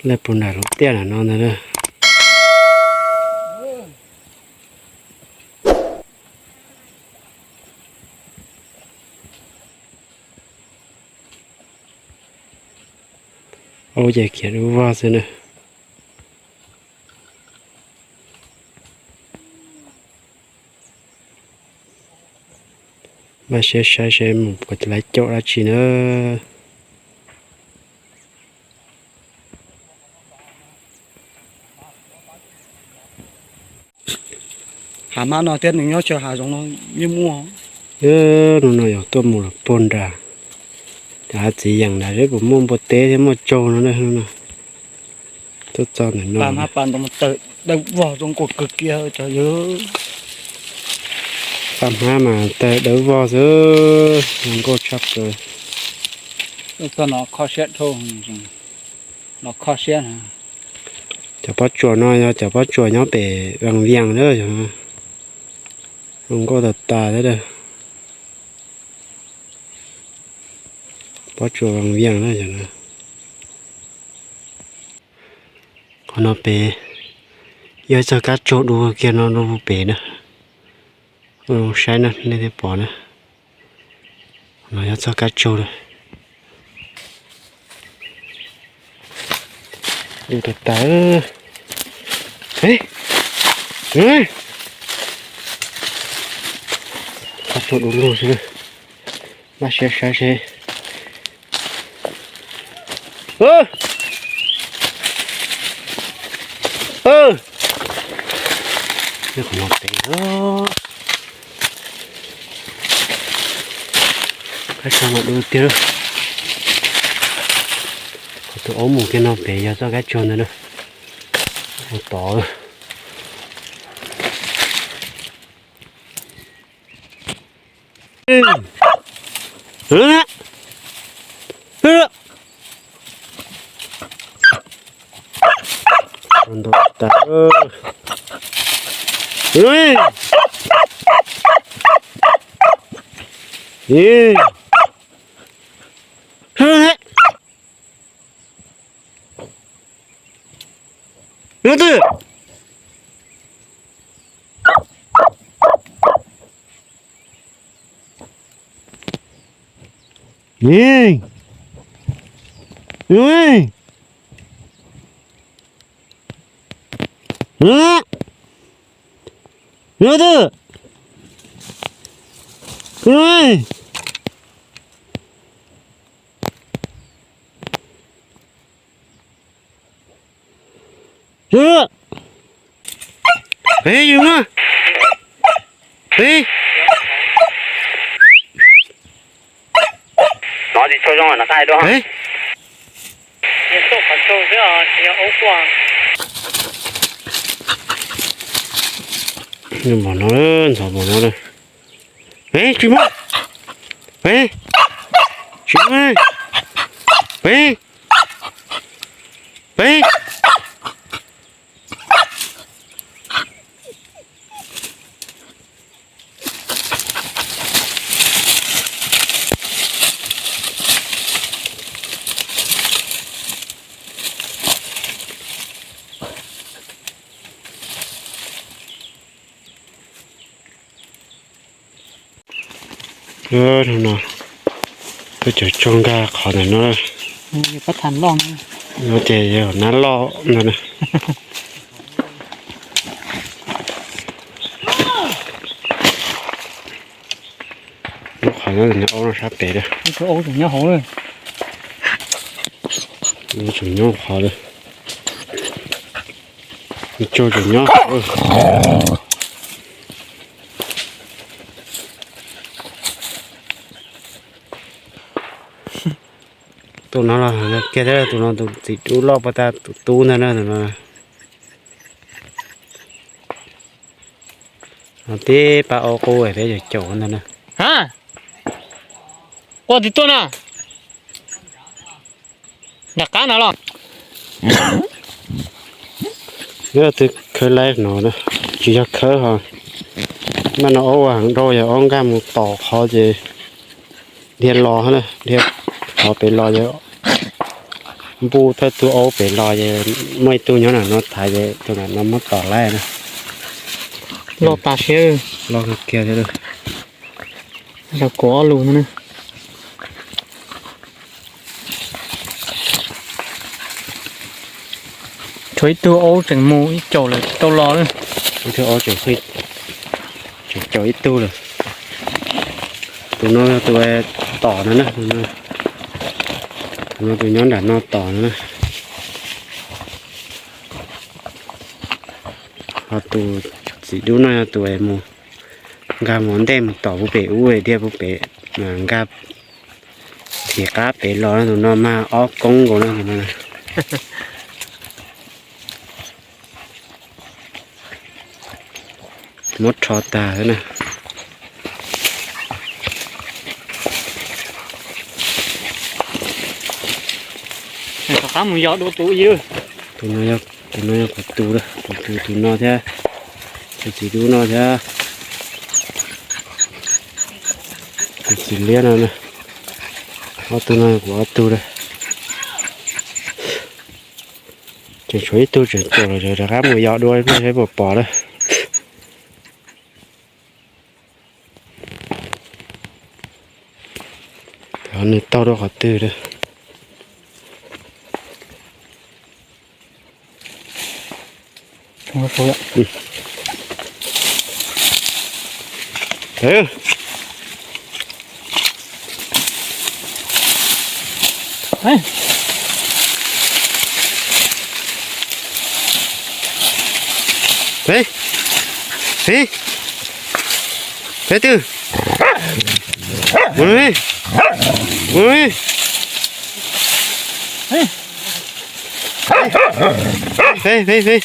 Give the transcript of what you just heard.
Lawv puag nram lub tiaj no ntag na. Ub, ces khiav dub vog xwb na. Maj siab saib seb mus puas laiv caum dab tsi na. Hav mab no thiab nws nyob chaw hav zoov no yeej muaj. Hnub no yog tuaj mus los puag nram, nram hav txiv yeem nrad seb puas muaj npua teb thiab muaj tsaug no na. Tuaj txog ntawm no. Pas ntoo taw dawb vog zoo nkauj kawg kiag cov yawg. Pas hmab mas taw dawb vog xwb, zoo nkauj tshaj plaws. Tuaj txog no kho siab dhau, no kho siab na. Cov pob tsuas no yog cov pob tsuas nyob pem Vaj Vias na, zoo nkauj tas tas thiab. Pob tsuas Vaj Vias na. Qhov no pem yog ib txoj kab tsaug dua kiag no dua pem na. Saib na nej thiaj pom na. No yog txoj kab tsaug na. Dub tas tas. Kab tsaug du lug xwb. Maj siab saib seb. Qhov no pem, kab tsaug mas dub tiag. Qhov tus aub mus kiag no pem yog txoj kab tsaug ntawd na. Tod. Peb yus na. Peb. Peb. Npaum no, ntxhov npaum no. Peb, tsis muaj. Peb. Tsis muaj. Peb. Peb. No, peb cov tsaug nkag qhov ntawm no. No ces yog nab loj ntag na. Lub qhov nyob aub no sab pem. Tseem nyob qhov, tseem nyob. Tus no los kiag thiab, tus no tus txiv dub loj puag ta tus tub ntag na tus no. No tib pab aub qub peb caum caum ntag na. Ha, ua tib tuaj na. Nram qab no los. Yog twb khawb laib no, tsis yog khawb ho. Maj no aub ua heev dhau yog aub nkag mus tom qhov ces dhia los, dhia qhov pem los yog Npuj thawj tug aub pem los es muaj ib tug nyob nram no thaiv ces tus nram no muab tom laij na. Loj tas siab. Loj kawg kiag thiab. Kuv ob lus no. Tshuav ib tug aub tseem mus ib caum lawm tsis tau los. Ib tug aub tseem caum ib tug lawm. Tus no yog tus tom no na, tus no tus nyob nram no tom no na. Ho tus txiv dub no yog tus es mus nkag mus ntej mus tom puag pem ub thiab puag pem, nkag nrhiav qab pem los. Tus no mas ob koob nkaus na tus no. Muab rho tag xwb na. Rov qab mus yos dua tus. Tus no, tus no yog kuv tus, tus tus tus no thiab, tus txiv dub no thiab, tus txiv liab no na. Ob tug no kuv ob tug lawm. Tseem tshuav ib tug tseem caum lawm, rov qab mus yos dua saib puas pom lawm. Nws taug rau qhov twg lawm. Peb, peb, peb twg? Mus, mus, peb, peb, peb.